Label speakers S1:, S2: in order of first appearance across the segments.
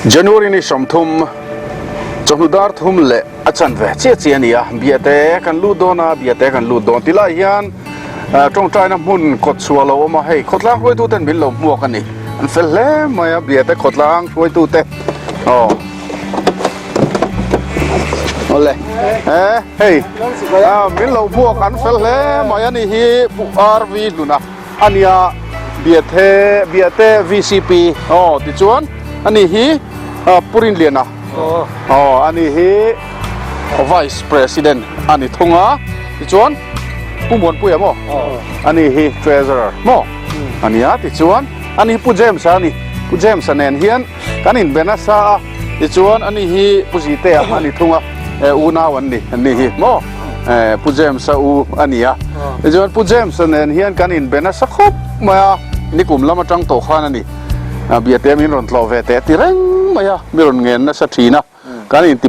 S1: January ni 30 chawhnu dar thum leh a chanve chiah chiah a ni a, Biate kan lut dawn a, Biate kan lut dawn tilai hian tawngtaina hmun kawt chhuah a lo awm a, hei khawtlang hruaitu ten min lo hmuak a ni, an fel hle mai a Biate khawtlang hruaitu te aw awle e hei min lo hmuak an fel hle mai a ni hi Pu RV Hluna. A nia, Biathe, Biate VCP, aw tichuan ani hi Pu Rinliana, aw ani hi Vice President a ni thung a, tichuan Pu Muanpuia maw ani hi Treasurer maw a nia, tichuan ani hi Pu James-a a ni, Pu James-a nen hian kan inbe nasa a, tichuan ani hi Pu Zitea a ni thung a, unau an ni, ani hi maw. Pu James-a u a ni a, tichuan Pu James-a nen hian kan inbe nasa khawp mai a, nikum lam atang tawh khan a ni, Biate min rawn tlawh ve teh ti reng mai a, mi rawn ngen nasa thin a, kan inti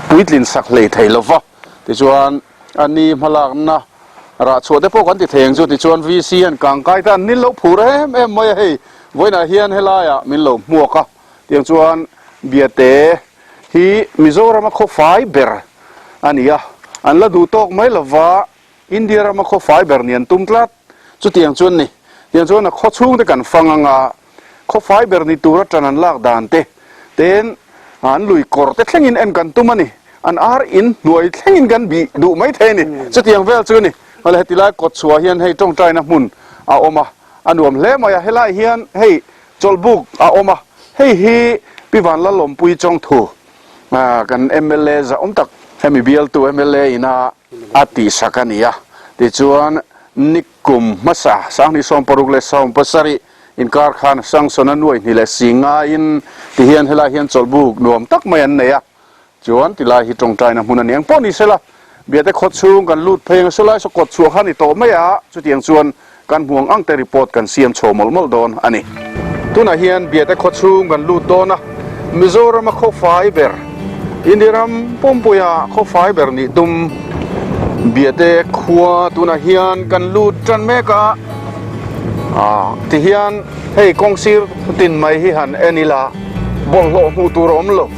S1: puitlin sak hlei thei lo va, tichuan a ni hmalakna rah chhuah te pawh kan ti thei ang chu, tichuan VC hian kangkai te an nil lo phur em em mai a hei, vawiinah hian helaiah min lo hmuak a, tiang chuan Biate hi Mizorama khawfai ber a ni a, an la duh tawk mai lova India rama khawfai ber ni an tum tlat. Chutiang chuan ni, tiang chuan a khaw chhungte kan fang anga khawfai ber ni tura tan an lak dan te, ten an lui kawr te thlengin en kan tum a ni, an ar in hnuai thlengin kan bih duh mai thei a ni. Chutiang vel chu a ni. Awle heti lai kawt chhuah hian hei tawngtaina hmun a awm a, a nuam hle mai a, helai hian hei chawlhbuk a awm a, hei hi Pi Vanlalawmpui Chawngthu kan mla zahawm tak hemi bialtu mla ina a tihsak a ni a, tichuan nikum hmasa sanghnih 67 inkar khan Sangsona nuai hnih leh si ngaiin tihian helai hian chawlhbuk nuam tak mai an nei a. Chuan tilai hi tawngtaina hmun a ni ang pawh ni sela, Biate khaw chhung kan lut phei ang sawlai saw kawt chhuah kha a ni tawh mai a, chutiang chuan kan hmu ang ang te report kan siam chho mawlh mawlh dawn a ni. Tunah hian Biate khaw chhung kan lut dawn a, Mizorama khaw fai ber, India ram pumpuia khaw fai ber nih tum Biate khua tunah hian kan lut tan mek a, tihian hei kawng sir tin mai hi han en ila bawlhhlawh hmuh tur a awm lo.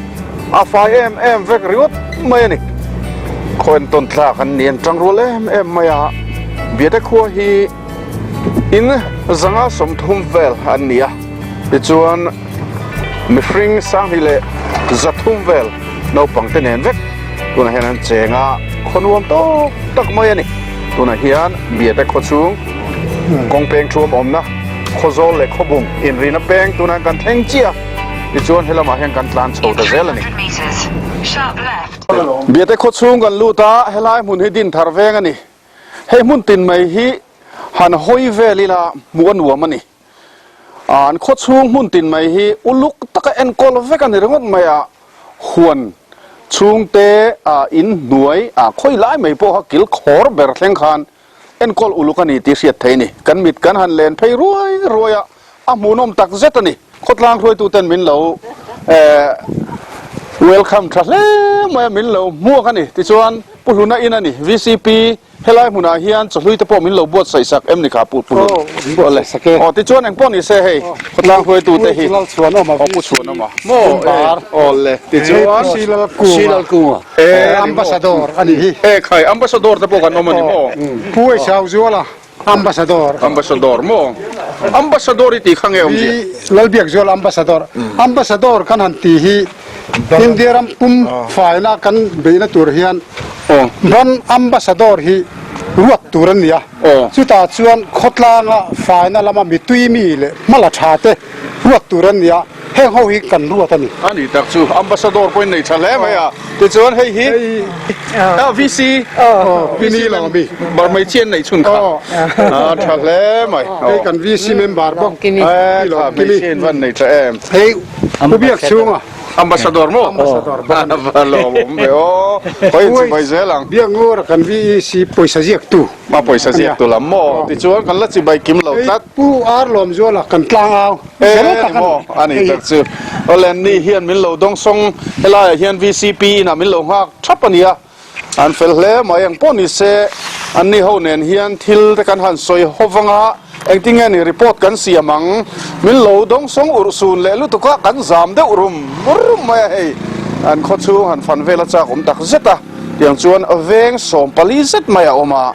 S1: A fai em em vek ringawt mai a ni. Khaw entawn tlak an ni an tang rual em em mai a. Biate khua hi in zanga 30 vel an ni a. Tichuan mihring 2,300 leh vel naupang te nen vek tunah hian an cheng a, khaw nuam tawk tak mai a ni. Tunah hian Biate khaw chhung kawng peng thuam awmna Khawzawl leh Khawbung inrina peng tunah kan thleng chiah a. Tichuan he lamah hian kan tlan chho ta zel a ni. Biate khaw chhung kan lut a, helai hmun hi din thar veng a ni. Hei hmun tin mai hi han hawi vel ila hmuh a nuam a ni. An khaw chhung hmun tin mai hi uluk taka enkawl vek a ni ringawt mai a, huan chhungte in hnuai khawi lai mai pawh kha kil khawr ber thleng khan enkawl uluk a ni tih hriat theih a ni. Kan mit kan han len phei ruai ruai a, a hmuhnawm tak zet a ni. Khawtlang hruaituten min lo welcome tha hle mai a, min lo hmuak a ni. Tichuan Pu Hluna in a ni, VCP, helai hmunah hian chawhlui te pawh min lo buatsaih sak em ni kha Pu Hlun? Aw tichuan eng pawh ni se hei khawtlang hruaitute hi aw Pu Chhuanawma maw aw le tichuan
S2: Ambassador a ni hi.
S1: E khai Ambassador te pawh kan awm a ni maw?
S2: Pu Eisauzuala. Ambassador.
S1: Ambassador maw? Ambassador i tih kha nge awmzia?
S2: Hi Lalbiakzual Ambassador. Ambassador kan han tih hi India ram pum faina kan beihna tur hian ram Ambassador hi ruat tur an ni a. Chutah chuan khawtlanga faina lama mitui mi leh hmala tha te ruat tur an ni a. Heng ho hi kan ruat a ni.
S1: A ni tak chu Ambassador pawhin nei tha hle mai a. Tichuan hei hi VC
S2: VC lo mi
S1: hmeichhia an neih chhun kha a tha hle mai.
S2: Hei kan VC member bawk.
S1: Hmeichhia in van nei tha em.
S2: Hei Pu Biak chhunga.
S1: Ambassador maw?
S2: Ambassador bawk a ni.
S1: A va lawmawm ve aw. Khawi in chibai zel ang.
S2: Biak Ngura kan VEC pawisa ziaktu.
S1: A pawisa ziaktu lam maw? Tichuan kan la chibai kim lo tlat.
S2: Pu Ar Lawmzuala kan tlang au
S1: zel tak a ni. A ni tak chu. Awle ni hian min lo dawng sawng helaiah hian VCP inah min lo nghak thap a nia. An fel hle mai ang pawh ni se anni ho nen hian thil te kan han sawi ho vang a. Engtin nge ni report kan siam ang? Min lo dawng sawng urh sun leh lutuk a, kan zam deuh rum rum mai a hei. An khaw chhung han fan vel a chak awm tak zet a, tiang chuan veng 40 zet mai a awm a.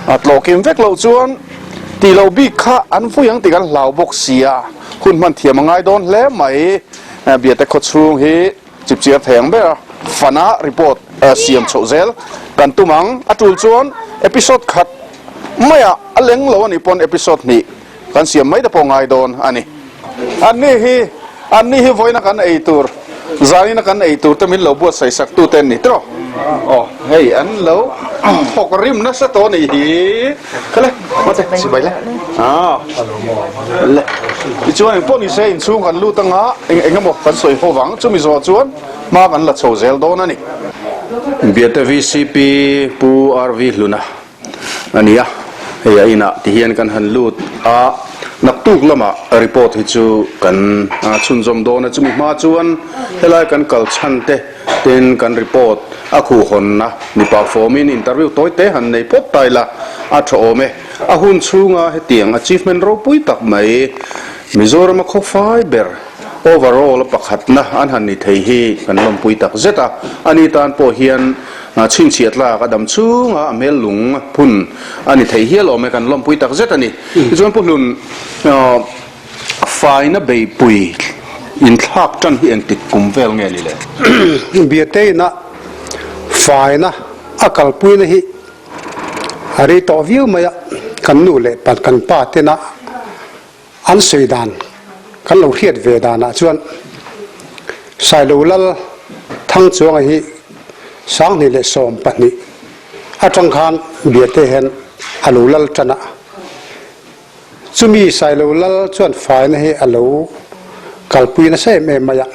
S1: A tlawhkim vek loh chuan tih loh bik kha an vui ang tih kan hlau bawk si a, hun hman thiam a ngai dawn hle mai. Biate khaw chhung hi chipchiar thei ang ber a, fana report siam chhoh zel kan tum ang. A tul chuan episode khat maiah a leng lo a nih pawn episode hnih kan siam mai te pawh ngai dawn a ni. Anni hi anni hi vawiina kan ei tur zanina kan ei tur te min lo buatsaih sak tu te an ni tiraw? Aw hei an lo thawk rim nasa tawh a nih hi. Kha le mate sipai le. Aw le tichuan engpawh ni se inchhung kan lut anga eng eng emaw kan sawi ho vang chumi zawh chuan hma kan la chho zel dawn a ni. Biate VCP Pu RV Hluna a ni a, hei a inah ti hian kan han lut a, naktuk lamah report hi chu kan chhunzawm dawn a, chumi hma chuan helai kan kal chhan te tin kan report a khuhhawnna mipa fawmin interview tawi te han nei phawt ta ila a tha awm e. A hun chhunga hetiang achievement ropui tak mai Mizorama khawfai ber overall a pakhatna an han ni thei hi kan lawmpui tak zet a, ani tan pawh hian chhinchhiah tlak a dam chhunga a hmel lung phun a ni thei hial awm e, kan lawmpui tak zet a ni. Tichuan Pu Hlun faina beipui inthlak tan hi engtik kum vel nge ni le?
S2: Biateina faina a kalpuina hi a rei tawh viau mai a, kan nu leh kan pa tena An sawi dan kan lo hriat ve danah chuan Sailo Lal Thangchuanga hi 2012 atang khan Biate hian a lo lal tan a. Chumi Sailo Lal chuan faina hi a lo kalpui nasa em em mai a.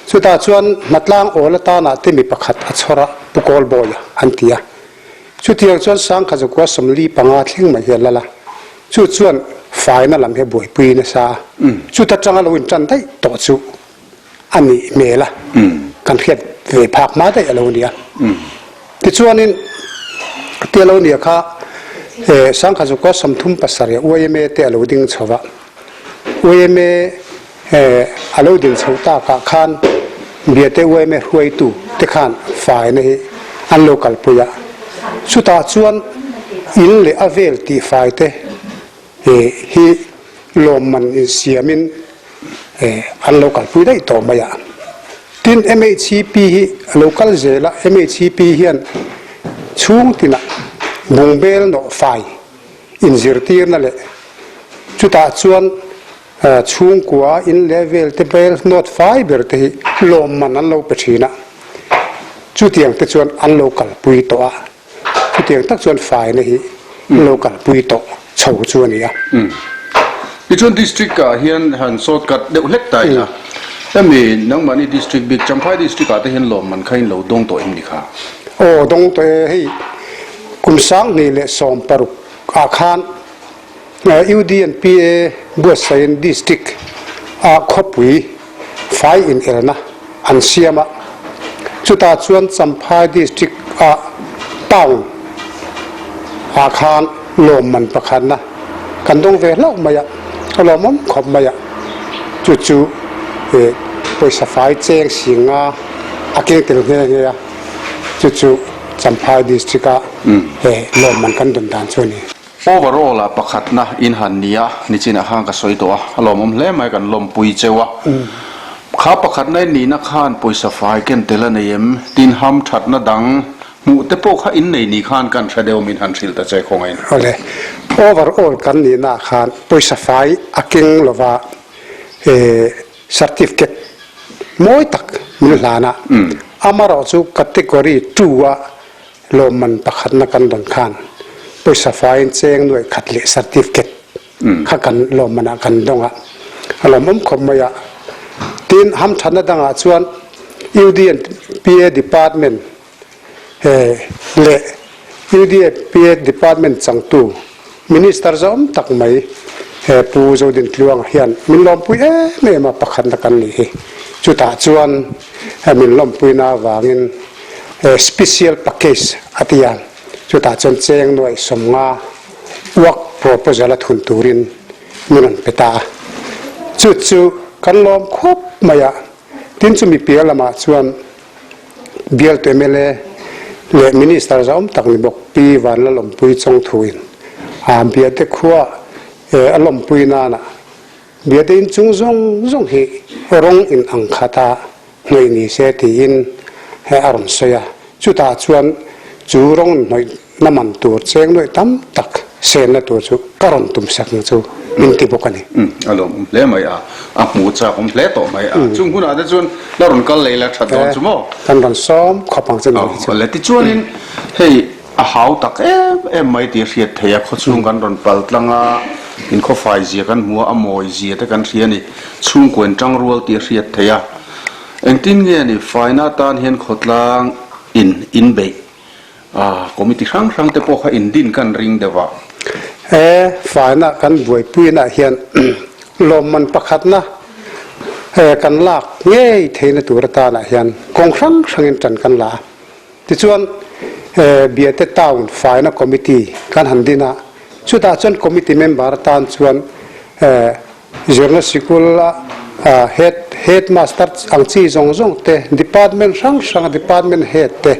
S2: Chutah chuan hnatlang awl atanah te mi pakhat a chhawr a, Pu Kawlbawia an ti a. Chutiang chuan Sangkhazukua 45 thleng mai hi a lal a. Chu chuan faina lam hi a buaipui nasa a, chuta tanga lo intan daih tawh chu a nih hmel a, kan hriat ve phak hma daih a lo ni a. Tichuanin te a lo nia kha Sangkhazuka 37 YMA te a lo ding chho va, YMA a lo din chhoh takah khan Biate YMA hruaitu te khan faina hi an lo kalpui a, chutah chuan in leh a vel tihfai te hi lawmman insiamin an lo kalpui daih tawh mai a. Tin, MHCP hi a lo kal zel a, MHCP hian chhung tinah bungbel nawh fai inzirtirna leh chutah chuan Chhungkua in leh vel te bel hnawt fai ber te hi lawmman an lo pe thin a, chutiang te chuan an lo kalpui tawh a, chutiang tak chuan faina hi an lo kalpui tawh chho chu a ni a.
S1: Tichuan District ah hian han shortcut deuh hlek ta ila, hemi nangmahni District bik Champhai District ah te hian lawmman kha in lo dawng tawh em ni kha?
S2: Aw dawng tawh e, hei kum 2016 ah khan UDNPA buatsaihin District ah khawpui fai inelna an siam a, chutah chuan Champhai District ah Town ah khan lawmman pakhatna kan dawng ve hlauh mai a, a lawmawm khawp mai a, chu chu pawisa fai cheng singa a keng tel nghe nghe a, chu chu Champhai District ah lawmman kan dawn dan chu a ni.
S1: Overall ah pakhatna in han ni a, nichinah khan ka sawi tawh a, a lawmawm hle mai kan lawmpui cheu a. Kha pakhatna in nihna khan pawisa fai ken tel a nei em? Tin ham thatna dang hmuh te pawh kha in nei ni khan kan hre deuh min han hrilh ta che khawngaih in.
S2: Awle, overall kan nihna khan pawisa fai a keng lova certificate mawi tak min hlan a, amarawhchu category two ah Lawmman pakhatna kan rawn khan pawisa faiin cheng nuaih khat leh certificate kha kan lawmman ah kan dawng a, a lawmawm khawp mai a. Tin, hamthatna dangah chuan UDNPA Department leh UDNPA Department changtu Minister zawm tak mai Pu Zodintluanga hian min lawmpui em em a, pakhatna kan nih hi. Chutah chuan min lawmpuina avangin Special Package a ti a, chutah chuan cheng nuaih 50 uak. proposal a thun turin min rawn pe ta a. Chu chu kan lawm khawp mai a, tin chumi piah lamah chuan bialtu mla leh Minister zauhawm tak ni bawk Pi Vanlalawmpui Chawngthuin a biate khua a lawmpui nana biate inchung zawng zawng hi rawng in ang khat a hnawih ni se tiin a rawn sawi a, chutah chuan chu rawng hnawih na man tur cheng nuaih tam tak senna tur chu ka rawn tum sak ang chu min ti bawk a ni.
S1: Umm, a lawmawm hle mai a, a hmu chak awm hle tawh mai a, chung hunah te chuan la rawn kal lei la that dawn chu maw?
S2: Kan rawn sawm khawp ang che ni hi chu.
S1: Awle, tichuanin hei a hau tak em em mai tih a hriat theih a, khawchhung kan rawn pal tlang a, inkhawfai zia kan hmu a, a mawi zia te kan hria a ni, chhungkaw in tangrual tih a hriat theih a, engtin nge ni faina atan hian khawtlang in inbeih A committee hrang hrang te pawh kha in din kan ring deuh a.
S2: He faina kan buaipuina hian lawmman pakhatna kan lak ngei theihna tur atanah hian kawng hrang hrangin tan kan la a. Tichuan Biate Town faina committee kan han din a, chutah chuan committee member atan chuan Zirna sikul a head headmaster ang chi zawng zawng te, department hrang hrang a department head te,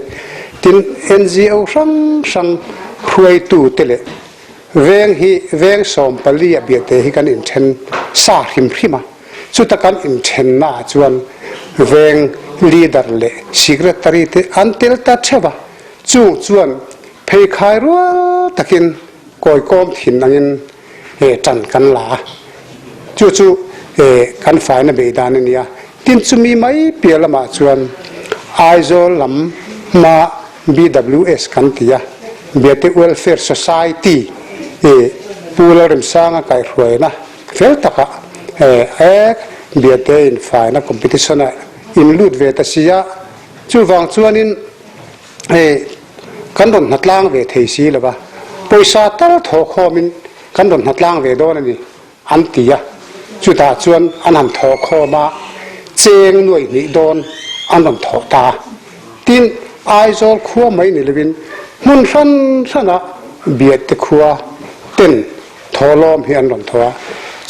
S2: tin NGO hrang hrang hruaitu te leh veng hi veng 14 a biate hi kan inthen sa hrim hrim a. Chuta kan inthenna ah chuan veng leader leh secretary te an tel ta theuh a, chung chuan pheikhai rual takin kawikawm thin angin ṭan kan la a, chu chu kan faina beih dan a ni a. Tin, chumi mai piah lamah chuan Aizawl lam hma BWS kan ti a, Biate Welfare Society Pu Lalremsanga kaihhruaina fel takah Biate in faina competition-ah in lut ve ta si a, chuvang chuanin Kan rawn hnatlang ve thei si lo va, pawisa tal thaw khawmin kan rawn hnatlang ve dawn a ni, an ti a. Chutah chuan an han thaw khawm a, cheng nuaih hnih dawn an rawn thawh ta a. Tin, Aizawl khua mai ni lovin hmun hran hrana Biate khua ten thawhlawm hi an rawn thaw a.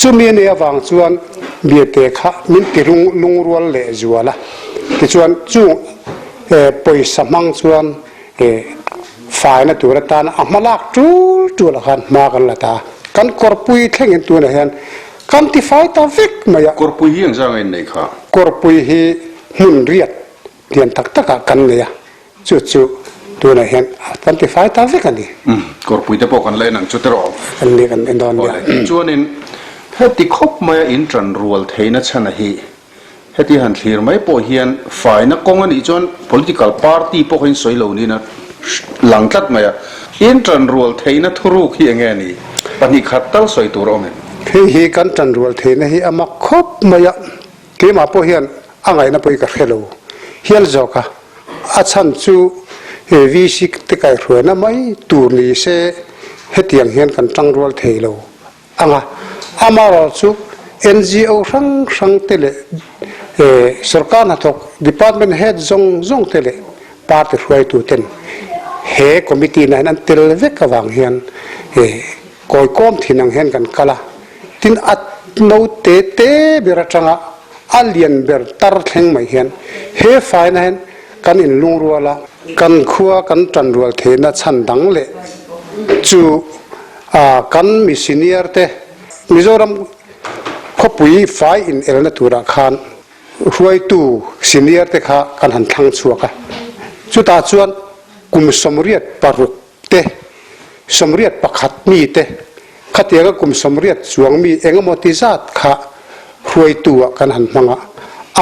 S2: Chumi a nih avang chuan Biate kha min ti lungrual leh zual a. Tichuan, chung pawisa hmang chuan faina tur atana a hma lak tul tul ah khan hma kan la ta a, kan kawrpui thlengin tunah hian kan tifai ta vek mai a.
S1: Kawrpui hi engzah nge in neih kha?
S2: Kawrpui hi hmun riat lian tak takah kan nei a, chu chu tunah hian kan tifai ta vek a ni.
S1: Umm, kawrpui te pawh kan la en ang chu tiraw?
S2: Kan ni kan en dawn nia.
S1: Awle, chuanin heti khawp maia in tan rual theihna chhan a hi Heti han thlir mai pawh hian faina kawng a nih chuan political party pawh kha in sawi lo niin a lang tlat mai a. In tanrual theihna thuruk hi enge a ni? 2 khat tal sawi tur a awm em?
S2: Hei hi kan tanrual theihna hi a mak khawp mai a, keimah pawh hian a ngaihna pawh hi ka hre lo hial zawk a. A chhan chu VC te kaihhruaina mai tur ni se hetiang hian kan tangrual thei lo. Ang a, amaherawhchu NGO hrang hrang te leh sorkar hnathawk department head zawng zawng te leh party hruaitu ten he committee na hian an tel vek avang hian kawikawm thin ang hian kan kal a, tin a naute te ber atanga a lian ber tar thleng mai hian he faina hian kan inlungrual a, kan khua kan tanrual theihna chhan dang leh chu A kan mi senior te Mizoram khawpui fai in elna turah khan hruaitu senior te kha kan han thlang chhuak a, chutah chuan kum 86 te, 81 mi te, khatianga kum 80 chuang mi engemaw ti zat kha hruaitu ah kan han hmang a,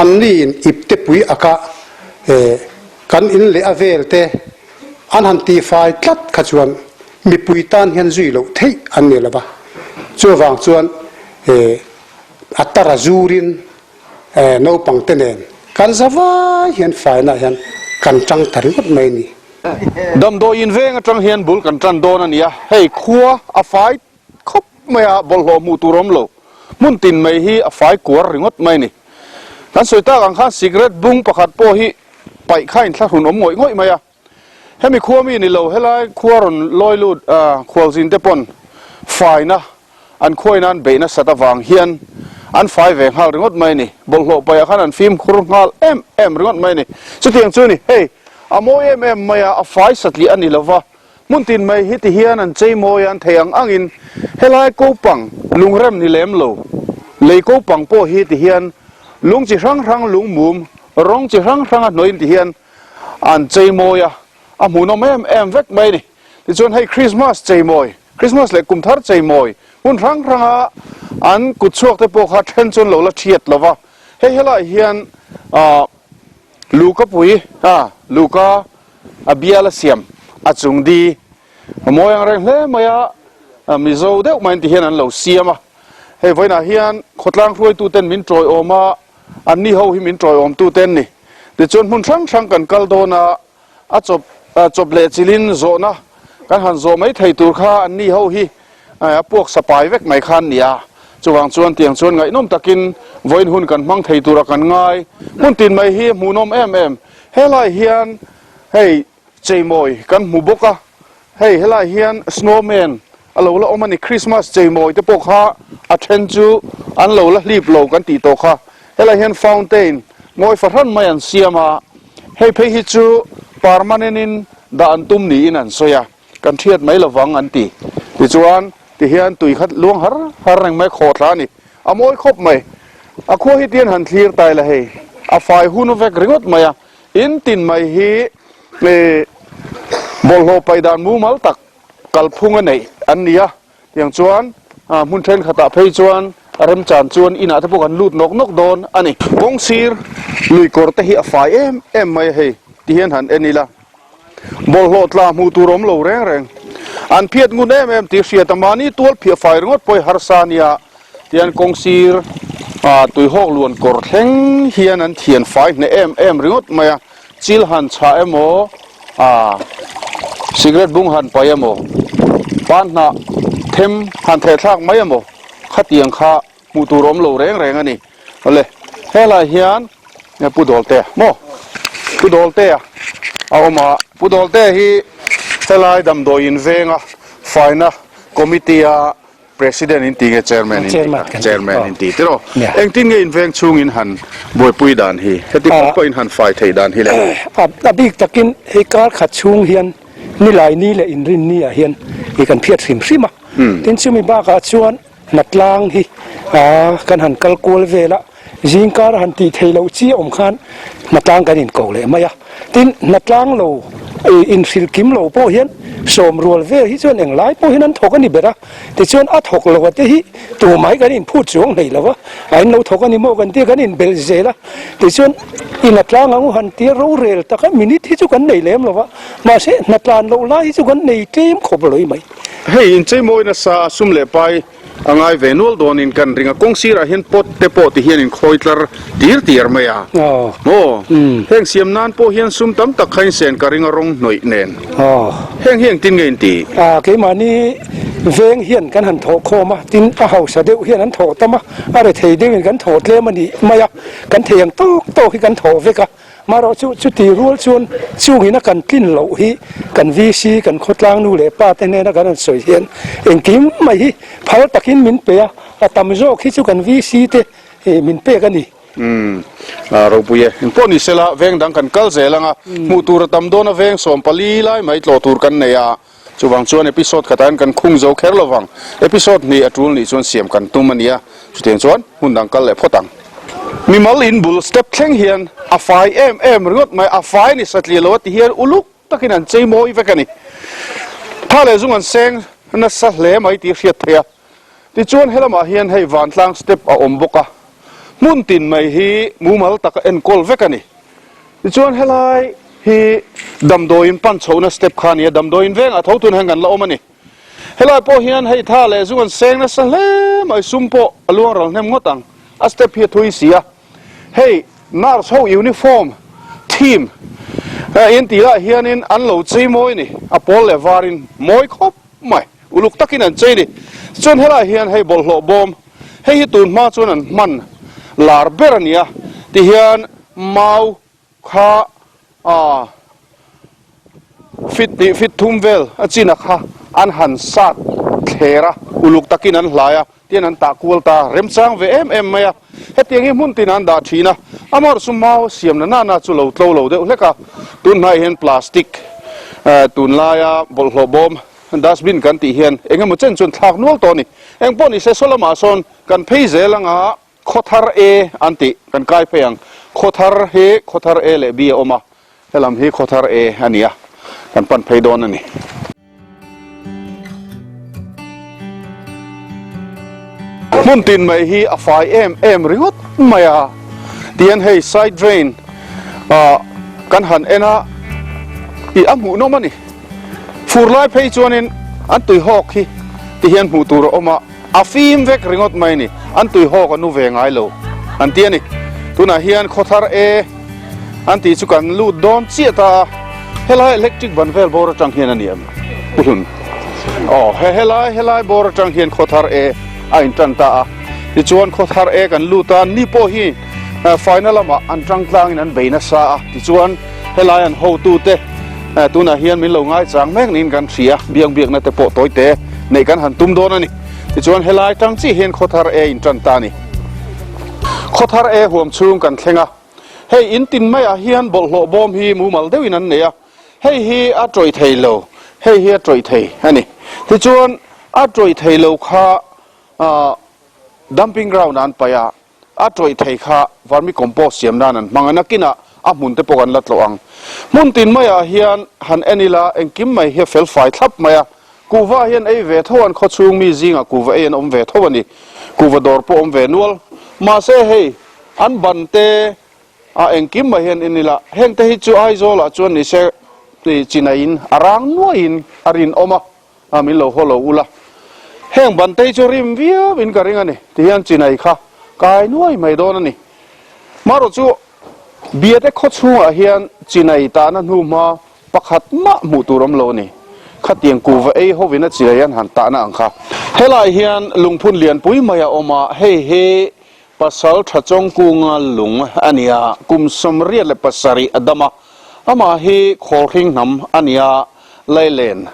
S2: anni in ipte pui aka kan in leh a vel te an han tifai tlat kha chuan Mipui tan hian zui loh theih an ni lo va, chuvang chuan a tara zurin naupang te nen kan za vai hian faina hian kan tang ta ringawt mai a ni.
S1: Damdawiin veng atang hian bul kan tan dawn a ni a, hei khua a fai khawp mai a, bawlhhlawh hmuh tur a awm lo, hmun tin mai hi a fai kuar ringawt mai a ni. Kan sawi tak ang khan cigarette bung pakhat pawh hi paih kha inthlahrun awm ngawih ngawih mai a. Hemi khua mi ni lo, helai khua rawn lawi lut khualzin te pawn faina an khuaina an beih nasat avang hian an fai ve nghal ringawt mai a ni. Bawlhhlawh paihah khan an fimkhur nghal em em ringawt mai a ni. Chutiang chu a ni, hei a mawi em em mai a, a fai satliah a ni lo va, hmun tin mai hi ti hian an chei mawi a, an thei ang angin helai kopang lungrem ni lem lo, lei kopang pawh hi ti hian lung chi hrang hrang lungmum rawng chi hrang hrang a hnawih ti hian an chei mawi a, a hmuhnawm em em vek mai a ni. Tichuan hei Christmas cheimawi, Christmas leh kum thar cheimawi hun hrang hranga an kut chhuak te pawh kha then chuan lo la thiat lo va. Hei helaiah hian ah Luka pui ah Luka a bial a siam a chung di a mawi ang reng hle mai a, Mizo deuh mai an ti hian an lo siam a. Hei vawiinah hian khawtlang hruaitu ten min tawiawm a, anni ho hi min tawiawm tu te an ni. Tichuan hmun hrang hrang kan kal dawn a. A chawp chawp leh chilin zawhna kan han zawh mai thei tur kha an ni ho hi a puak sapai vek mai kha an ni a. Chuvang chuan tiang chuan ngaihnawm takin vawiin hun kan hmang thei tura kan ngai. Hmun tin mai hi hmuhnawm em em. Helai hian hei cheimawi kan hmu bawk a, hei helai hian snowman a lo la awm a ni. Christmas cheimawi te pawh kha a then chu an lo la hlip lo kan tih tawh kha. Helai hian fountain ngawi fahran mai an siam a. Hei phei hi chu permanent in dah an tum niin an sawi a, kan thiat mai lovang an ti. Tichuan, tihian tui khat luang har har reng mai khawh thla a ni. A mawi khawp mai. A khua hi tian han thlir tai la hei, a fai hun vek ringawt mai a. In tin mai hi bawlhhlawh paih dan mumal tak kalphung a neih an ni a. Tiang chuan hmun thenkhatah phei chuan remchan chuan inah te pawh kan lut nawk nawk dawn a ni. Kawng sir lui kawr te hi a fai em em mai a hei ti hian han en ila bawlhhlawh tla hmuh tur awm lo reng reng. An phiat ngun em em tih hriat a mahni tual phiah fai ringawt pawh hi harsa a nia tian kawng sir tuihawk luan kawr thleng hian an thian fai hneh em em ringawt mai a. Chil han chhah emaw, ah cigarette bung han paih emaw, pan hnah them han theh thlak mai emaw khatiang kha hmuh tur awm lo reng reng a ni. Awle, helai hian Pu Dawltea maw? Pu Dawltea a awm a. Pu Dawltea hi helai damdawiin venga faina committee a President in ti nge Chairman in ti kha? Chairman in ti tiraw? Engtin nge in veng chhung in han buaipui dan hi? Heti khawp pawh in han fai theih dan hi le?
S2: A bik takin hei kar khat chhung hian nilai ni leh inrin ni ah hian i kan phiat hrim hrim a. Tin chumi bakah chuan hnatlang hi kan han kal kual vel a, zingkar a han tih theih loh chi a awm khan hnatlang kan inko leh mai a. Tin, hnatlang lo inhrilh kim lo pawh hian sawm rual vel hi chuan englai pawh hian an thawk a ni ber a. Tichuan a thawk lo a te hi tumah hi kan inphut chuang hlei lo a, a in lo thawk a ni maw kan tia kan inbelh zel a. Tichuan i hnatlang ang u han tia rorel taka minute hi chu kan nei lem lo va, mahse hnatlan loh lai hi chu kan nei tlem khawp lawih mai.
S1: Hei incheimawi nasa a sum leh pai A ngai ve nual dawnin kan ring a, kawng sirah hian pot te pawh ti hian in khawi tlar tir tir mai a. Maw? Heng siam nan pawh hian sum tam tak kha in sen ka ring a rawng hnawih nen. Heng hi engtin nge in ti?
S2: Keimahni veng hian kan han thawh khawm a, tin a hausa deuh hian an thawh tam a, a rethei deuhin kan thawh tlem a nih mai a, kan thei ang tawk tawk hi kan thawh vek a. Marawh chu chuti rual chuan chungin a kan tlin loh hi kan VC, kan khawtlang nu leh pa te hnena kan han sawi hian engkim mai hi phal takin min pe a, a tam zawk hi chu kan VC te min pek a ni.
S1: Umm, ropui e. Engpawh ni sela veng dang kan kal zel ang a, hmuh tur a tam dawn a veng 14 lai mai tlawh tur kan nei a, chuvang chuan episode khatah hian kan khung zo kher lovang. Episode hnih a tul nih chuan siam kan tum a nia, chutiang chuan hmun dang kal leh phawt ang. Mimal in bul step thleng hian a fai em em ringawt mai, a fai ni satliah lo a ti hian uluk takin an chei mawi vek a ni. Tha leh zung an seng nasa hle mai tih hriat theih a. Tichuan helamah hian hei vantlang step a awm bawk a, hmun tin mai hi mumal taka enkawl vek a ni. Tichuan helai hi damdawiin pan chhohna step kha a ni a, damdawiin vengah tho tun hian kan la awm a ni. Helai pawh hian hei tha leh zung an seng nasa hle mai, sum pawh a luang ral hnem ngawt ang, a step hi a thui si a. Hei nurse ho uniform theme in tih lah hianin an lo chei mawi ni, a pawl leh varin mawi khawp mai, uluk takin an chei ni. Tichuan helai hian hei bawlhhlawh bawm, hei hi tun hma chuan an hman lar ber a ni a, tihian mau Kha a fit hnih fit thum vel a chin a kha an han sat thler a, uluk takin an hlai a, tian an tah kual ta remchang ve em em mai a. Hetiang hi hmun tin an dah thin a, amaherawhchu chu mau siamna nana chu lo tlo lo deuh hlek a. Tunhnai hian plastic tunlaia bawlhhlawh bawm dustbin kan tih hian eng emaw chen chuan thlak nual tawh a ni. Eng pawh ni se saw lamah sawn kan phei zel anga Khawthar E an tih kan kai phei ang. Khawthar hi Khawthar E leh B a awm a, helam hi Khawthar E a ni a, kan pan phei dawn a ni. Hmun tin mai hi a fai em em ringawt mai a, tihian hei side drain ah kan han en a, ih a hmuhnawm a ni. Fur lai phei chuanin an tui hawk hi tihian hmuh tur a awm a. A fim vek ringawt mai a ni. An tui hawk a nu ve ngai lo an ti a ni. Tunah hian khawthar e an tih chu kan lut dawn chiah ta a. Helai electric ban vel bawr atang hian a ni em? Pu Hlun. Aw he helai helai bawr atang hian khawthar e a intan ta a. Tichuan khawthar e kan lut a, ni pawh hi faina lamah an tang tlangin an bei nasa a. Tichuan helai an hotute tunah hian min lo ngaichang mek niin kan hria, biak biakna te pawh tawi te neih kan han tum dawn a ni. Tichuan helai tang chiah hian Khawthar E in tan ta a ni. Khawthar E huam chhung kan thleng a, hei in tin maiah hian bawlhhlawh bawm hi mumal deuhin an nei a, hei hi a tawih thei lo, hei hi a tawih thei a ni. Tichuan a tawih thei lo kha dumping ground ah an paih a, A tawih thei kha vermicompost siam nan an hmang a, nakinah a hmun te pawh kan la tlawh ang. Hmun tin maiah hian han en ila engkim mai hi a fel fai thlap mai a, kuhva hian ei ve tho an khawchhung mi zingah kuhva ei an awm ve tho a ni, kuhva dawr pawh awm ve nual. Mahse hei an ban te a engkim mai hian en ila heng te hi chu Aizawlah chuan nise chinaiin a rang nuaiin a rinawm a. A min lo haw lo ula, heng bantei chu rim viau in ka ring a ni ti hian chinai kha kai nuai mai dawn a ni. Marawh chu Biate khaw chhungah hian chinai tahna hnu hma pakhat mah hmuh tur awm lo a ni. Khatiang kuhva ei hovin a chinai an han tahna ang kha. Helai hian lungphun lianpui mai a awm a, hei hi Pasal tha Chawngkunga lung a ni a, kum 87 a dam a, amah hi Khawlhring hnam a ni a, Lailen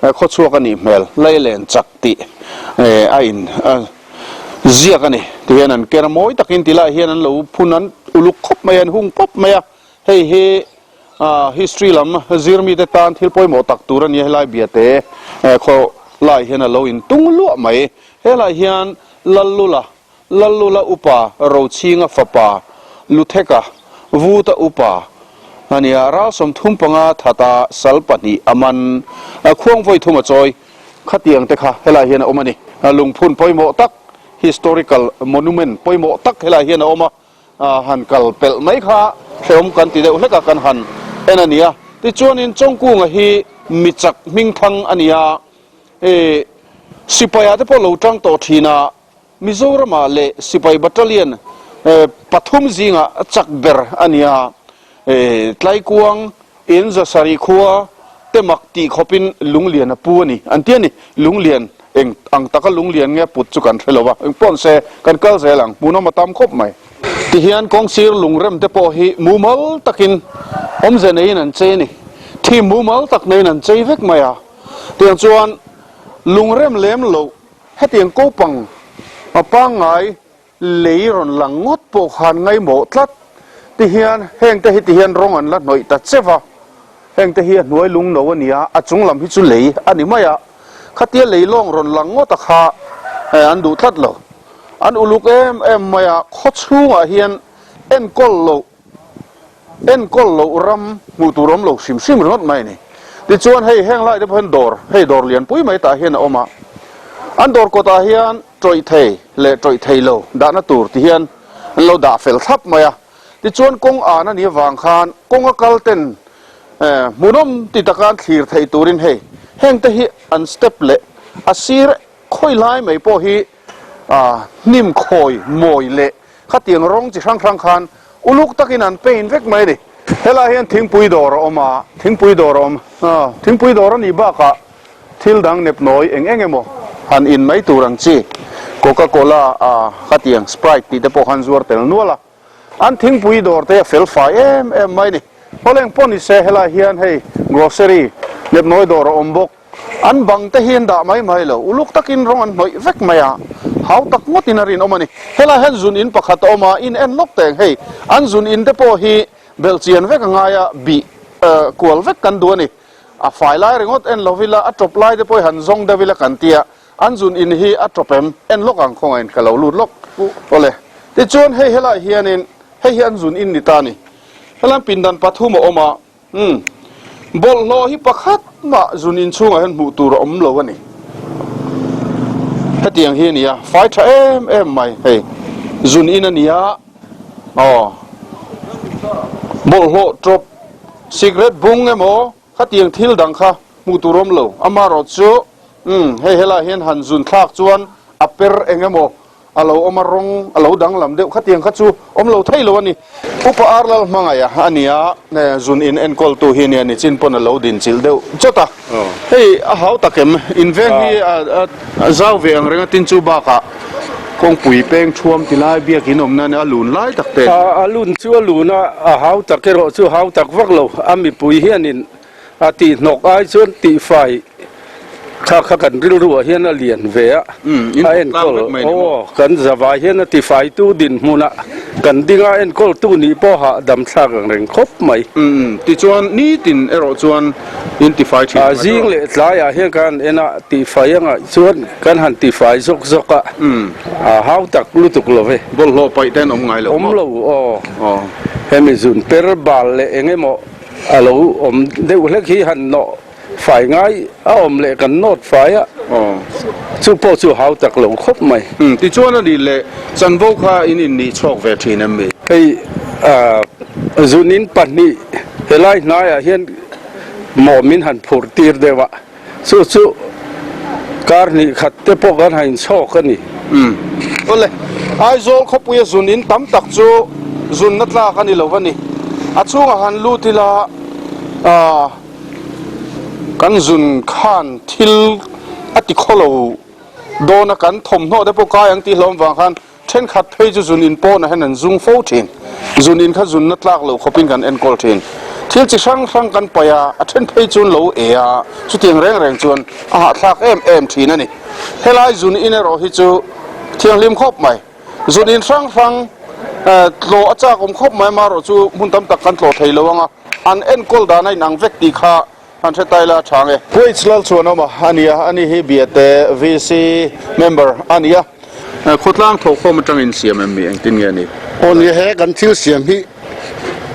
S1: khawchhuak a nih hmel, Lailen chak tih a in ziak a ni ti hian an ker mawi takin ti lai hian an lo phun an uluk khawp mai a, an hung pawp mai a, hei hi history lam zir mite tan thil pawimawh tak tur a ni a, helai biate khaw lai hian a lo in tung luah mai, helai hian Lallula Lallula upa Rochhinga fapa Lutheka Vuta upa a ni a, ral 35 thata sal pahnih a man a, khuang vawi thum a chawi. Khatiang te kha helai hian a awm a ni. Lungphun pawimawh tak, historical monument pawimawh tak helai hian a awm a, han kal pelh mai kha hrehawm kan ti deuh hlek a, kan han en a ni a. Tichuanin Chawngkunga hi mi chak hmingthang a ni a, sipai ah te pawh lo tang tawh thin a, Mizoramah leh sipai battalion pathum zingah chak ber a ni a, Tlaikuang in zasarih khua te mak tih khawpin lunglian a pu a ni an ti a ni. Lunglian eng ang taka lunglian nge put chu kan hre lo va, eng pawh se kan kal zel ang, hmuhnawm a tam khawp mai. Tihian kawngsir lungrem te pawh hi mumal takin awmze neiin an chei a ni, thim mumal tak neiin an chei vek mai a, tiang chuan lungrem lem loh Hetiang kopang a pangngai lei rawn lang ngawt pawh khan ngaimawh tlat ti hian heng te hi ti hian rawng an la hnawih ta che va, heng te hi a hnuai lung no a ni a, a chung lam hi chu lei a ni mai a, khatia lei lawng rawn lang ngawt a kha an duh tlat lo. An uluk em em mai a, khaw chhungah hian enkawl loh Enkawl loh ram hmuh tur awm lo hrim hrim ringawt mai a ni. Tichuan hei heng lai te pawh hian dawr, hei dawr lianpui mai tah hian a awm a. An dawr kawtah hian tawih thei leh tawih thei lo dahna tur ti hian an lo dah fel thlap mai a. Tichuan kawng an a nih avang khan kawng a kal ten hmuhnawm ti taka an thlir theih turin hei heng te hi an step leh a sir khawi lai mai pawh hi hnim khawi mawi leh Khatiang rawng chi hrang hrang khan uluk takin an paint vek mai a ni. Helai hian thingpui dawr a awm a, thingpui dawr a awm a, thingpui dawr a nih bakah thil dang nepnawi eng eng emaw han in mai tur ang chi Coca Cola a khatiang Sprite tih te pawh khan zuar tel nual a, an thingpui dawr te a fel fai em em mai a ni. Hawleng pawh ni se helai hian hei grocery nepnawi dawr a awm bawk. An bang te hi an dah mai mai lo, uluk takin rawng an hnawih vek mai a, hau tak ngawtin a rinawm a ni. Helai hian zun in pakhat a awm a, in en lawk teng hei, an zun in te pawh hi belhchian vek a ngai a, bih kual vek kan duh a ni. A fai lai ringawt en lo ila, a tawp lai te pawh hi han zawng deuh ila kan ti a, an zun in hi a tawp em? En lawk ang khawngahin ka lo lut lawk. Awle, tichuan hei helai hianin hei hi an zun in ni ta a ni. Helai pindan pathum a awm a, Umm. Bawlhhlawh hi pakhat mah zun inchhungah hian hmuh tur a awm lo a ni. Hetiang hi a ni a, fai tha em em mai hei. Zun in a ni a, aw. Bawlhhlawh tawp, cigarette bung emaw khatiang thil dang kha hmuh tur a awm lo. Amaherawh chu, umm, hei helaiah hian han zun thlak chuan a per eng emaw A lo awm a, rawng a lo danglam deuh khatiang kha chu awm lo thei lo a ni. Upa Arlal hmangaih a a nia, zun in enkawltu hi a nia, nichin pawn a lo din chilh deuh chawt a. Hei a hau tak em? In veng hi a zau ve ang reng a, tin chu bakah kawngpui peng thuam ti lai biakin awmna nia a lun lai tak te.
S3: A lun chu a lun a, a hau tak erawh chu hau tak vak lo. A mipui hianin A tihhnawk ai chuan tihfai kha kha kan rilruah hian a lian ve a, a enkawl aw kan zavai hian a tifaitu dinhmunah kan ding a, enkawltu nih pawh hahdam thlak ang reng khawp mai.
S1: Tichuan nitin erawh chuan in tifai thin ang a
S3: Zing leh tlaiah hian kan han en a, tihfai a ngaih chuan kan han tifai zawk zawk a, a hau tak lutuk lo ve.
S1: Bawlhhlawh paih te an awm ngai lo maw?
S3: Awm lo aw, hemi zun per bal leh eng emaw. A lo awm deuh hlek hi han nawh fai ngai a awm leh kan nawt fai a, chu pawh chu hau tak lo khawp mai.
S1: Tichuan a nih leh chanvo kha in innih chhuak ve thin em mi?
S3: Hei zunin pahnih helai hnaiah hian mawh min han phurh tir deuh a. Chu chu kar hnih khat te pawh kan hain chhawk a ni.
S1: Umm. Awle, Aizawl khawpuia zun in tam tak chu zunna tlak a ni lo a ni. A chhungah han lut ila, aah, kan zun khan thil a ti khaw lo dawn a, kan thawmhnaw te pawh kai ang tih hlawm vang khan Thenkhat phei chu zun in pawnah hian an zung fo thin. Zun in kha zunna tlak loh khawpin kan enkawl thin. Thil chi hrang hrang kan paih a, a then phei chuan lo e a, chutiang reng reng chuan a hahthlak em em thin a ni. Helai zun in erawh hi chu thianghlim khawp mai. Zun in hrang hrang tlawh a chak awm khawp mai, amaherawh chu hmun tam tak kan tlawh thei lo ang a, an enkawl dan a inang vek tih kha An hre tai la tha nge. Kuwait lal chuan awm a a nia, ani hi Biate VC member a nia. Khawtlang thawhkhawm atang in siam em mi engtin nge ni?
S2: Aw nia he kan thil siam hi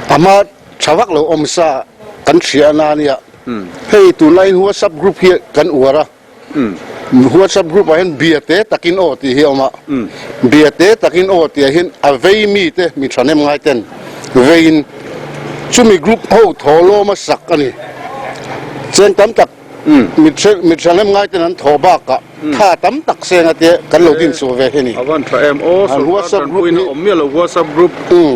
S2: a hma tha vak lo awm sa kan hria a na nia. Hei tunlaiin WhatsApp group hi kan uar a. WhatsApp group ah hian bia te takin aw tih hi a awm a, bia te takin aw tih ah hian a vei mi te mi thahnem ngai ten veiin chumi group ho thaw lawm a sak a ni. Cheng tam tak mi mi thahnem ngai ten an thaw bakah tha tam tak seng a tia kan lo din chhuah ve hi a ni.
S1: A van tha em aw, sawrkar tanpuina awm miah lo WhatsApp group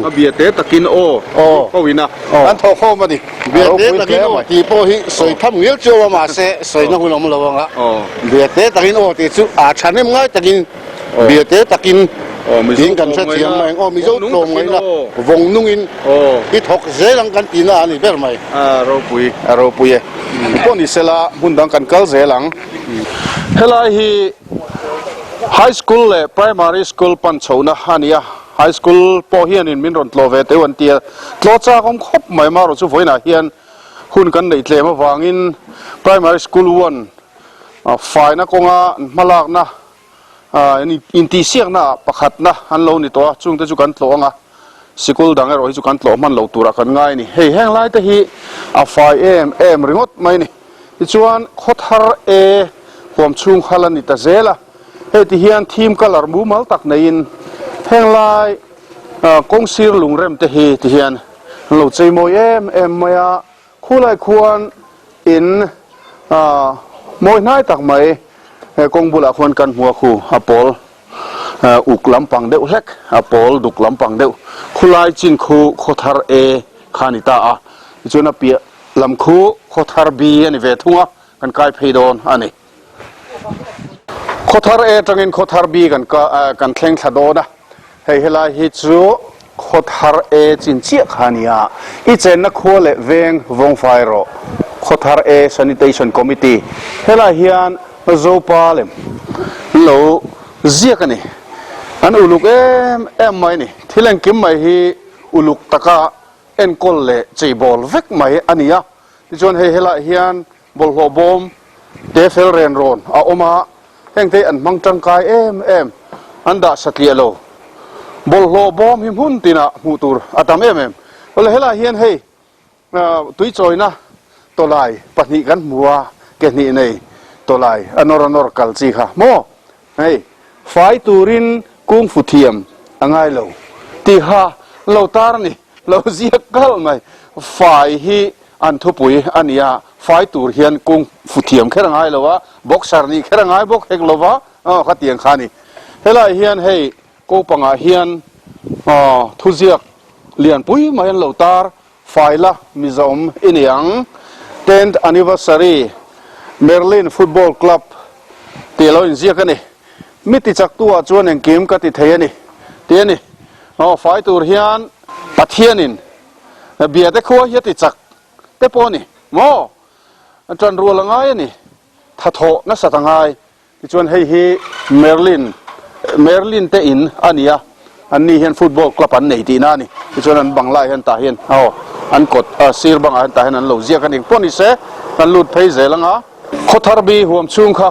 S1: a bia te takin aw group ho ina an thawh khawm a ni.
S2: Biate takin aw tih pawh hi sawi tham ngial chiau a mahse sawina hun a awm lo ang a, biate takin aw tih chu aa thahnem ngai takin biate takin tiin kan hrethiam mai ang aw Mizo tlawm ngaihna vawng nungin i thawk zel ang kan tihna a ni ber mai.
S1: A ropui a ropui e. Pawh ni sela hmun dang kan kal zel ang. Helai hi High School leh Primary School pan chhohna a ni a. High School pawh hianin min rawn tlawh ve teuh an ti a, tlawh chak awm khawp mai marawh chu vawiinah hian hun kan neih tlem avangin Primary School one faina kawnga an hmalakna intihsiakna ah pakhatna an lo ni tawh a, chungte chu kan tlawh ang a, sikul dang erawh hi chu kan tlawh hman lo turah kan ngai a ni. Hei heng lai te hi a fai em em ringawt mai a ni. Tichuan khawthar e huam chhung kha la ni ta zel a. Hei ti hian theme colour mumal tak neiin henglai kawng sir lungrem te hi ti hian an lo chei mawi em em mai a, khulai khuan in mawi hnai tak mai kawng bulah khuan kan hmu a khu a pawl uk lampang deuh hlek a pawl duk lampang deuh khulai chin khu khawthar e kha a ni ta a, tichuan a piah lam khu khawthar B a ni ve thung a kan kai phei dawn a ni. Khawthar A atangin Khawthar B kan kan thleng thla dawn a, hei helai hi chu Khawthar A chin chiah kha a ni a, i chenna khua leh veng vawngfai rawh. Khawthar A Sanitation Committee helai hian Zopa lem an lo ziak a ni. An uluk em em mai a ni. Thil engkim mai hi uluk taka enkawl leh cheibawl vek mai a ni a. Tichuan hei helaiah hian bawlhhlawh bawm te fel ren rawn a awm a, hengte hi an hmang tangkai em em, an dah satliah lo. Bawlhhlawh bawm hi hmun tinah hmuh tur a tam em em. Awle helaiah hian hei Tui chawina tawlai pahnih kan hmu a, ke hnih nei tawlai a nawr a nawr kal chi kha maw? Hei, fai turin kung fu thiam a ngai lo tih kha lo tar a ni, lo ziak kalh mai. Fai hi an thupui a ni a, fai tur hian kung fu thiam kher a ngai lo a, boxer nih kher a ngai bawk hek lo va, aw khatiang kha a ni. Helaiah hian hei Ko pangah hian thuziak lianpui mai an lo tar, Faila Mizoam i ni ang, Tenth Anniversary Merlin Football Club tih a lo inziak a ni. Mi tichaktu ah chuan engkim ka ti thei a ni tih a ni. Aw fai tur hian Pathianin biate khua hi a tichak te pawh a ni maw? Ṭanrual a ngai a ni, thathawh nasat a ngai. Tichuan hei hi Merlin, Merlin te in a ni a, an ni hian football club an nei tihna a ni. Tichuan an bang lai hian tah hian aw an kawt sir bangah hian tah hian an lo ziak a ni. Pawh ni se kan lut phei zel anga. Khawtharbi huam chhung kha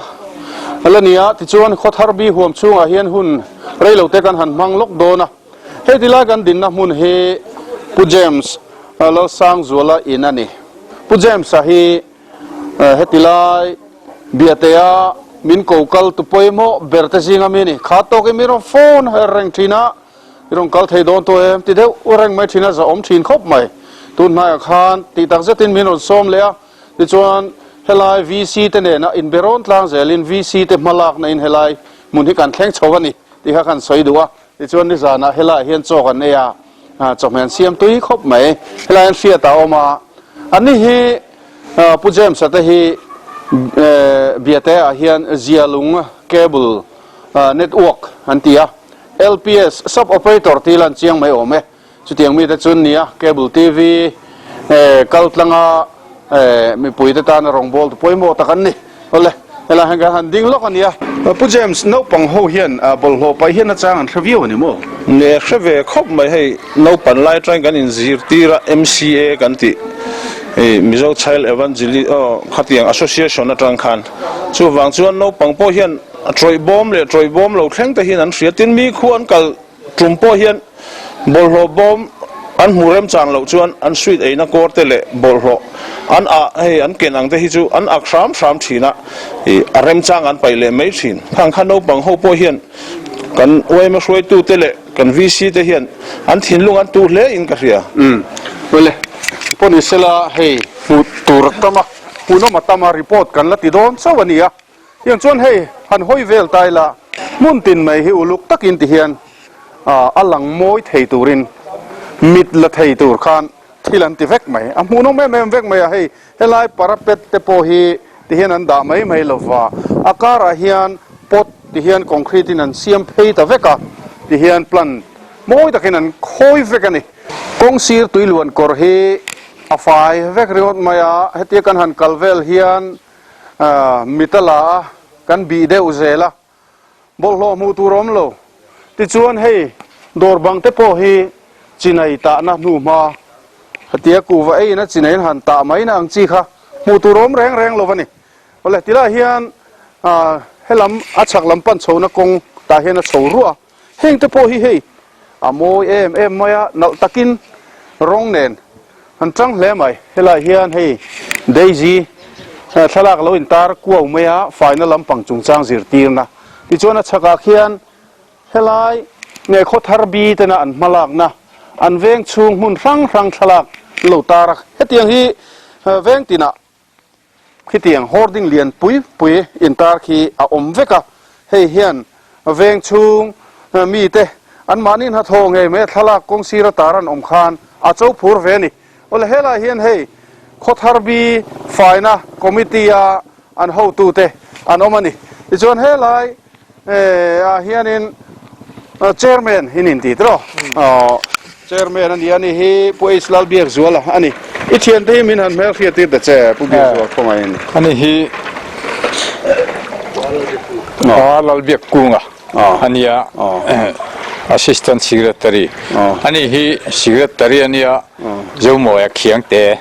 S1: a la ni a, tichuan Khawtharbi huam chhungah hian hun reilo te kan han hmang lawk dawn a. Hei tilai kan dinna hmun hi Pu James Lalsangzuala in a ni. Pu James-a hi Heti lai Biatea min ko kal tu pawimawh ber te zinga mi a ni. Kha tawkin min rawn phone her reng thin a, i rawn kal thei dawn tawh em ti deuh reng mai thin a, za awm thin khawp mai. Tun hnaiah khan tih tak zetin min rawn sawm leh a, tichuan helai VC te nena inbe rawn tlang zelin VC te hma lakna in helai hmun hi kan thleng chho a ni tih kha kan sawi duh a. Tichuan nizanah helaiah hian chaw kan ei a, chawhmeh an siam tui khawp mai. Helaiah hian hriat a awm a, anni hi Pu James-a te hi Biate-ah hian Zialung Cable Network an ti a, LPS Sub-Operator tih lan chiang mai awm e. Chutiang mite chu an ni a, Cable TV kal tlanga mipuite tana rawngbawltu pawimawh tak an ni. Awle, helai hian kan han ding lawk a nia. Pu James, naupang ho hian bawlhhlawh paih hian nachang an hre viau a ni maw?
S4: Ne hre ve khawp mai, hei naupan lai atangin kan inzirtir a, MCA kan tih, hei Mizo Child Evangelist aw khatiang Association atang khan. Chuvang chuan naupang pawh hian tawih bawm leh tawih bawm lo thleng te hian an hria, tin mi khu an kal Tum pawh hian bawlhhlawh bawm an hmu remchang loh chuan an sweet eina kawr te leh bawlhhlawh an ah hei an ken ang te hi chu an ak hram hram thin a, ih a remchang an paih leh mai thin. Khang kha naupang ho pawh hian kan yma hruaitu te leh kan VC te hian an thinlung an tuh hle in ka hria.
S1: Umm awle pawh ni sela hei hmuh tur a tam a, hmuhnawm a tam a report kan la ti dawn chauh a ni a. Tiang chuan hei han hawi vel ta ila hmun tin mai hi uluk takin ti hian a lang mawi thei turin mit la thei tur khan thil an ti vek mai. A hmuhnawm em em vek mai a, hei helai parapet te pawh hi ti hian an dah mai mai lova, a karah hian pot ti hian concrete in an siam phei ta vek a, ti hian plan mawi takin an khawi vek a ni. Kawng sir tuiluan kawr hi a fai vek ringawt mai a, hetia kan han kal vel hian Mit a la a, kan bih deuh zel a, bawlhhlawh hmuh tur a awm lo. Tichuan hei dawr bang te pawh hi chinai tahna hnuhma tia kuhva eiin a chinai an han tah mai na ang chi kha hmuh tur a awm reng reng lo a ni. Awle tilai hian helam a chhak lam pan chhohna kawng tah hian a chho ruah a, heng te pawh hi hei A mawi em em mai a, nalh takin rawng nen an chang hle mai. Helaiah hian hei Daisy thlalak lo intar kuau mai a, faina lampang chungchang zirtirna. Tichuan a chhakah khian helai nge khawthar bi tena an hmalakna, an veng chhung hmun hrang hrang thlalak lo tar a. Hetiang hi veng tinah Khitiang hoarding lian pui pui intar khi a awm vek a, hei hian veng chhung mite anmahni hnathawh ngei mai a thlalak kawng sira tar an awm khan a cho phur ve a ni. Awle helaiah hian hei Khawtharbi faina committee a an hotute an awm a ni. Tichuan helai ah hianin chairman in inti tiraw? Chairman a ni a ni hi Pu H Lalbiakzuala a ni. I thiante hi min han hmel hriat tir ta che Pu Biakzual khawngaihin.
S5: Ani hi a Lalbiakkunga a nia, Assistant Secretary. Ani hi Secretary a nia, Zomawia Khiangte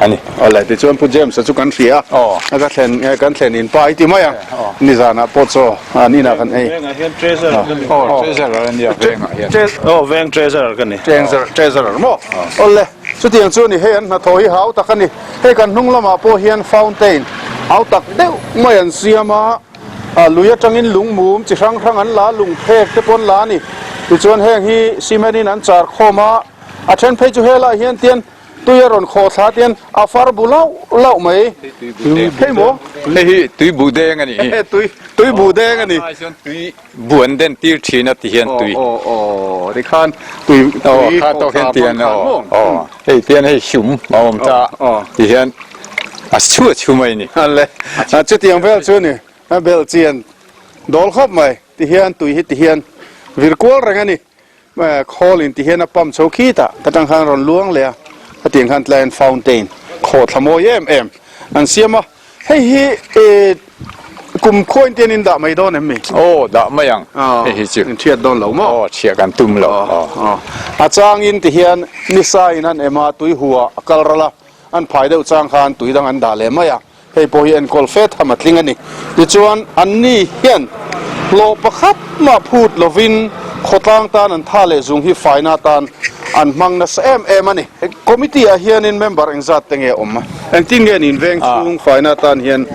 S5: a ni.
S1: Awle, tichuan Pu James-a chu kan hria a, ka thlen kan thlen in pa i ti mai a, nizanah pawh chaw an inah kan ei.
S4: Vengah hian Treasurer ka ni.
S5: Aw, Treasurer a nia vengah hian.
S4: Aw, veng Treasurer ka ni.
S1: Treasurer maw? Awle, chutiang chu a ni, hei an hnathawh hi hau tak a ni. Hei kan hnung lamah pawh hian fountain hau tak deuh mai an siam a, lui atangin lung mum chi hrang hrang an la a, lung phek te pawh an la a ni. Tichuan heng hi cement in an char khawm a, a then phei chu helaiah hian tian tui a rawn khawh thla tian a far bu lauh lauh mai. Hei maw?
S5: Hei hi tui buh deng a nih hi.
S1: Tui tui buh deng a ni.
S5: Bu an den tir thin a ti hian tui.
S1: Aw aw aw tikhan tui tui
S5: kha tawk hian tian aw aw hei tian hei hlum a awm ta ti hian a chhu a chhu mai a ni.
S1: Le chutiang vel chu ni a bel chian dawl khawp mai ti hian tui hi ti hian vir kual reng a ni khawl in ti hian a pump chho khitah ta tang khan rawn luang leh a hetiang khan tlaiin fountain khawhthla mawi em em an siam a. Hei hi eh kum khawiin te an dah mai dawn em mi?
S5: Aw, dah mai ang hei hi chu.
S1: In thiat dawn lo maw?
S5: Aw, thiah kan tum lo.
S1: Aw, a changin ti hian nisa in an em a, tui hua a kal ral a, an phai deuh chang khan tui dang an dah leh mai a, hei pawh hi enkawl fe tham a tling a ni. Tichuan, anni hian hlawh pakhat mah phut lovin khawtlang tan an tha leh zung hi faina tan an hmang nasa em em a ni. Committee ah hianin member engzat te nge awm a? Engtin nge nin veng chhung faina atan hian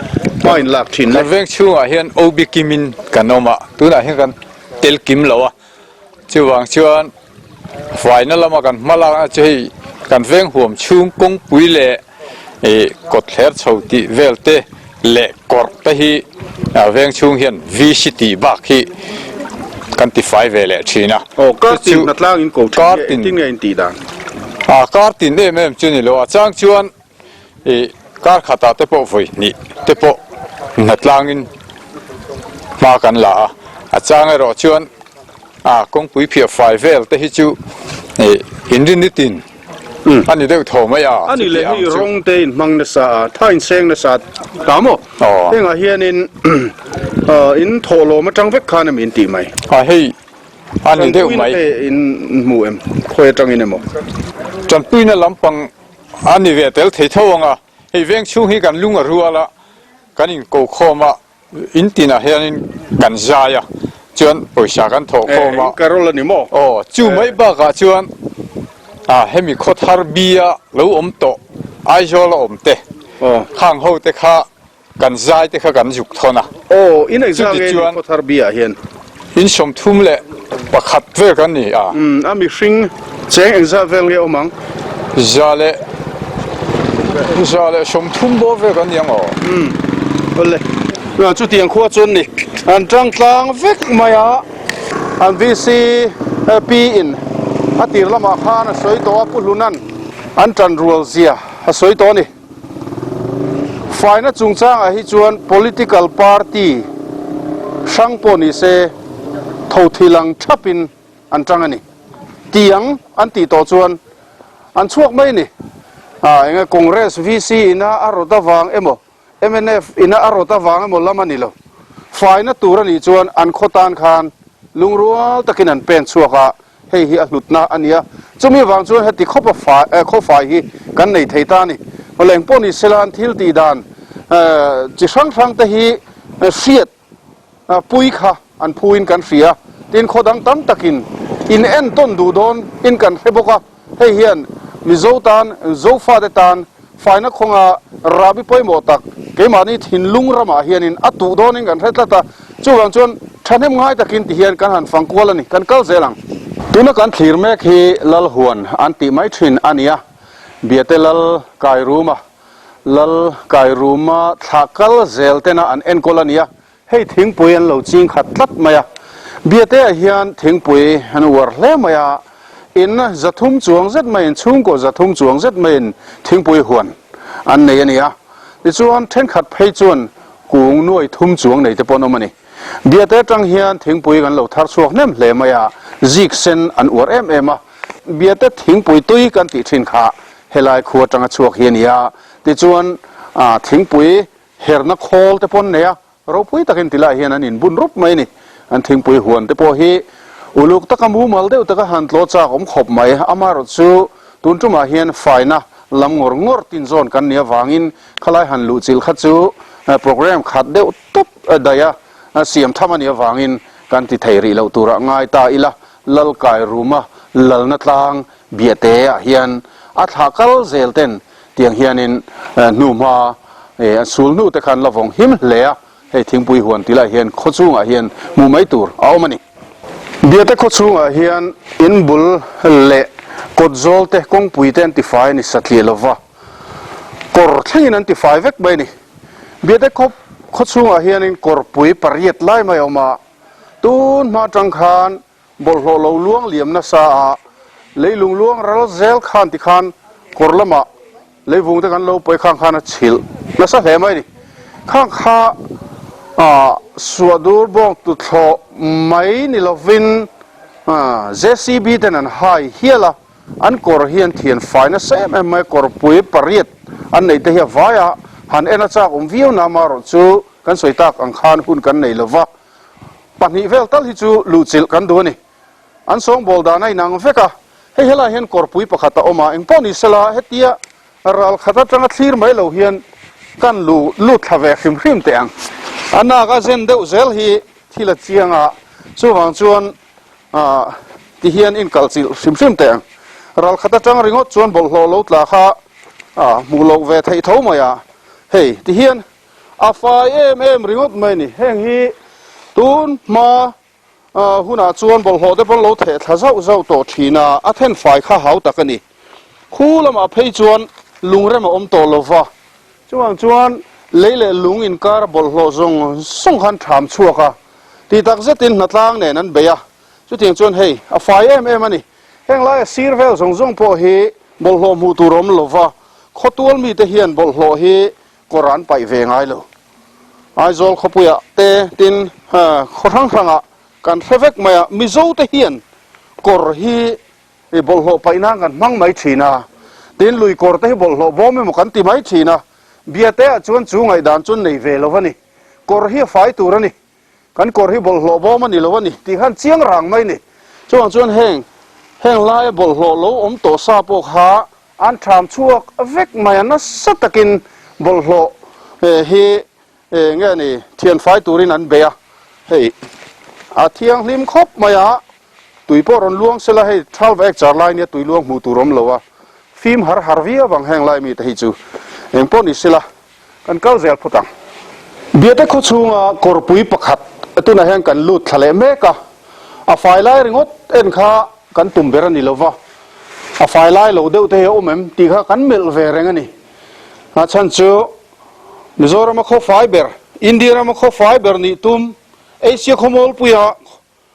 S1: hma in lak thin le?
S5: Kan veng chhungah hian OB kimin kan awm a, tunah hian kan tel kim lo a, chuvang chuan faina lama kan hma lakna chu hei kan veng huam chhung kawngpui leh ih kawtthler chho tih vel te leh kawrh te hi veng chhung hian VC tih bak hi kan ti fai ve leh thin a.
S1: Aw kar tin hnatlang in ko thin nge engtin nge in tih dan?
S5: A kar tin em em chu ni lo a chang chuan ih kar khatah te pawh vawi hnih te pawh hnatlang in hma kan la a, a chang erawh chuan a kawngpui phiah fai vel te hi chu ih inrin nitin A ni deuh tho mai a.
S1: A ni leh hei rawng te in hmang nasa a, tha in seng nasa ta maw? Hengah hianin in thawhlawm atang vek khan em in tih mai?
S5: A hei a ni deuh mai.
S1: Tanpuina te in hmu em? Khawi atangin emaw?
S5: Tanpuina lampang a ni ve tel thei tho ang a, hei veng chhung hi kan lung a rual a, kan in ko khawm a, In tinah hianin kan zai a, chuan pawisa kan thawh khawm a.
S1: In carol a ni maw?
S5: Aw, chu mai bakah chuan ah hemi khawthar bia lo awm tawh Aizawl a awm te, khang ho te kha kan zai te kha kan zuk thawn a.
S1: Aw, in engzah nge ni khawthar bia hian?
S5: In 31 vel kan ni a.
S1: Umm, a mihring cheng engzah vel nge awm ang?
S5: 130 bawr vel kan ni ang aw.
S1: Umm, awle. Chutiang khua chuan ni an tang tlang vek mai a. An VCP in a tir lamah khan a sawi tawh a, Pu Hlunan an tan rual zia a sawi tawh a ni. Faina chungchangah hi chuan political party hrang pawh ni se tho thil ang thapin an tang a ni. Ti ang an tih tawh chuan an chhuak mai a ni. Enge Congress VC ina a rawt avang emaw mnf ina a rawt avang emaw lam a ni lo. Faina tur a nih chuan an khaw tan khan lungrual takin an pen chhuak a, Hei hi a hlutna a nia. Chumi vang chuan heti khawpa fai eh khaw fai hi kan nei thei ta a ni. Leng pawh ni sela an thil tih dan eh chi hrang hrang te hi hriat pui kha an phuin kan hria. Tin khaw dang tam takin in entawn duh dawn in kan hre bawk a. Hei hian Mizo tan, Zofate tan faina khawnga rahbi pawimawh tak keimahni thinlung ramah hianin a tuh dawnin kan hre tlat a, chuvang chuan thahnem ngai takin ti hian kan han fang kual a ni, kan kal zel ang. Tuna kan thlir mek hi Lal Huan an tih mai thin a ni a, Biate Lal Kairuma, Lal Kairuma thlah kal zel tena an enkawl a ni a, Hei thingpui an lo ching khat tlat mai a, Biate-ah hian thingpui an uar hle mai a, in 300 chuang zet maiin, chhungkaw 300 chuang zet maiin thingpui huan an nei a ni a. Tichuan, thenkhat phei chuan kung nuai thum chuang nei te pawh an awm a ni. Biate atang hian thingpui kan lo thar chhuak hnem hle mai a, zik sen an uar em em a, Biate thingpui tui kan tih thin kha. Helai khua atanga chhuak hi a ni a, tichuan thingpui herna khawl te pawh an nei a, ropui takin tilai hian an inbun rup mai a ni. An thingpui huan te pawh hi uluk taka mumal deuh taka han tlaw chak awm khawp mai. Amaherawh chu tun tumah hian faina lam ngawr ngawr tin zawn kan nih avangin khalai han luhchilh kha chu programme khat deuh tawp daih a siam tham a nih avangin kan ti thei rih loh turah ngai ta ila. Lalkai ruma lalna tlang Biate ah hian a thlah kal zel ten tiang hianin hnuhma an sul hnu te khan la vawng him hle a, hei thingpui huan ti lai hian khaw chungah hian hmuh mai tur a awm a ni. Biate khaw chungah hian in bul leh kawt zawl te kawngpui te an tifai a ni satliah lova, kawr thlengin an tifai vek mai a ni. Biate khaw khaw chungah hianin kawrpui pariat lai mai a awm a, tun hma atang khan Bawlhhlawh lo luang liam nasa a, leilung luang ral zel khan tikhan kawr lamah leivung te kan lo pawi khang khan a chhilh nasa hle mai a ni. Khang kha suahdur bawng tuthlawh mai ni lovin JCB ten an hai hial a, an kawr hi an thian fai nasa em em mai a, kawrpui pariat an neih te hi a vai a, han en a chak awm viau na amaherawh chu kan sawi tak ang khan hun kan nei lova. Pahnih vel tal hi chu luhchilh kan duh a ni. An sawngbawl dan a inang vek a, hei helaiah hian kawrpui pakhat a awm a, engpawh ni sela hetia ral khat atanga thlir mai lo hian kan lu lut thla ve hrim hrim teh ang. A nak a zen deuh zel hi thil a chiang a, chuvang chuan ti hian inkalchilh hrim hrim teh ang. Ral khat atang ringawt chuan bawlhhlawh lo tla kha hmuh loh ve theih tho mai a, hei ti hian A fai em em ringawt mai a ni. Heng hi tun hma hunah chuan bawlhhlawh te pawn lo theh thla zauh zauh tawh thin a, a then fai kha hau tak a ni. Khu lamah phei chuan lungrem a awm tawh lo va, chuvang chuan lei leh lung inkar bawlhhlawh zawng zawng khan ṭham chhuak a, tih tak zetin hnatlang nen an bei a, chutiang chuan hei a fai em em a ni. Heng laia sir vel zawng zawng pawh hi bawlhhlawh hmuh tur a awm lo va, khawtual mite hian bawlhhlawh hi Kawr an paih ve ngai lo. Aizawl khawpuiah te tin khaw hrang hrangah kan hre vek mai a, Mizo te hian kawr hi bawlhhlawh paih nan kan hmang mai thin a, tin lui kawr te hi bawlhhlawh bawm emaw kan ti mai thin a, Biate ah chuan chu ngaihdan chu an nei ve lo a ni. Kawr hi a fai tur a ni. Kan kawr hi bawlhhlawh bawm a ni lo a ni tih khan chiang rang mai ni. Chuvang chuan heng heng laia bawlhhlawh lo awm tawh sa pawh kha an ṭham chhuak vek mai a, nasa takin bawlhhlawh hi nge ni thianfai turin an bei a, hei a thianghlim khawp mai a, tui pawh rawn luang sela hei ṭhal va ek char lai nia tui luang hmuh tur awm lo a, fim har har viau ang heng lai mite hi chu engpawh ni sela. Kan kal zel phawt ang. Biate khaw chhunga kawrpui pakhat tunah hian kan lut thla leh mek a, a fai lai ringawt en kha kan tum ber a ni lova, a fai lai lo deuh te hi a awm em tih kha kan melh ve reng a ni. A chhan chu Mizorama khaw fai ber, India rama khaw fai ber nih tum, Asia khawmualpuia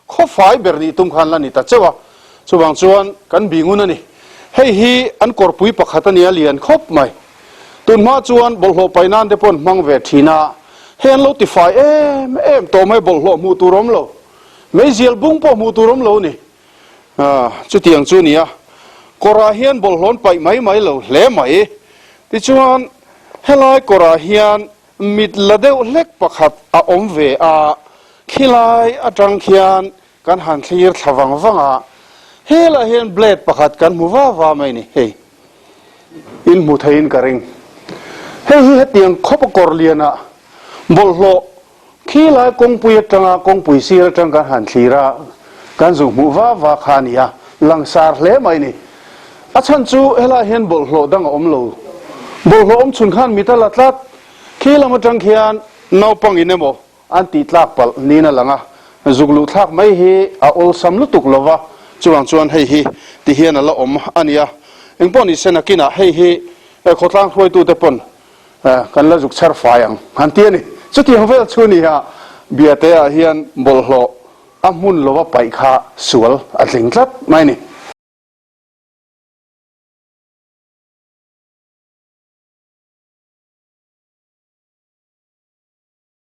S1: Khaw fai ber nih tum khan la ni ta cheuh a, chuvang chuan kan bingun a ni. Hei hi an kawrpui pakhat a nia lian khawp mai. Tunhma chuan bawlhhlawh pai nan te pawh an hmang ve thin a, hei an lo ti fai em em tawh mai bawlhhlawh hmuh tur awm lo, meizial bung pawh hmuh tur awm lo ni. Chutiang chu a ni a, kawrah hian bawlhhlawh an paih mai mai lo hle mai. Tichuan helai kawrah hian Mit la deuh hlek pakhat a awm ve a, khilai atang khian kan han thlir thla vang vang a, helah hian blade pakhat kan hmu va va mai ni, hei in hmu theiin ka ring. Hei hi hetiang khawp a kawr lianah bawlhhlawh khilai kawngpui atanga kawngpui sir atang kan han thlir a, kan zuk hmuh va va kha a ni a, langsar hle mai ni. A chhan chu helaiah hian bawlhhlawh dang a awm lo. Bawlhhlawh awm chhun khan mit a la tlat. Khi lam atang khian naupangin emaw an tih tlak palh niin a lang a, zuk luh thlak mai hi a awlsam lutuk lo va, chuvang chuan hei hi ti hian a la awm a nia. Engpawh ni se nakinah hei hi khawtlang hruaitute pawn kan la zuk chhar fai ang han ti a ni. Chutiang vel chu nia Biate ah hian bawlhhlawh a hmun lova paih kha sual a tling tlat mai a ni.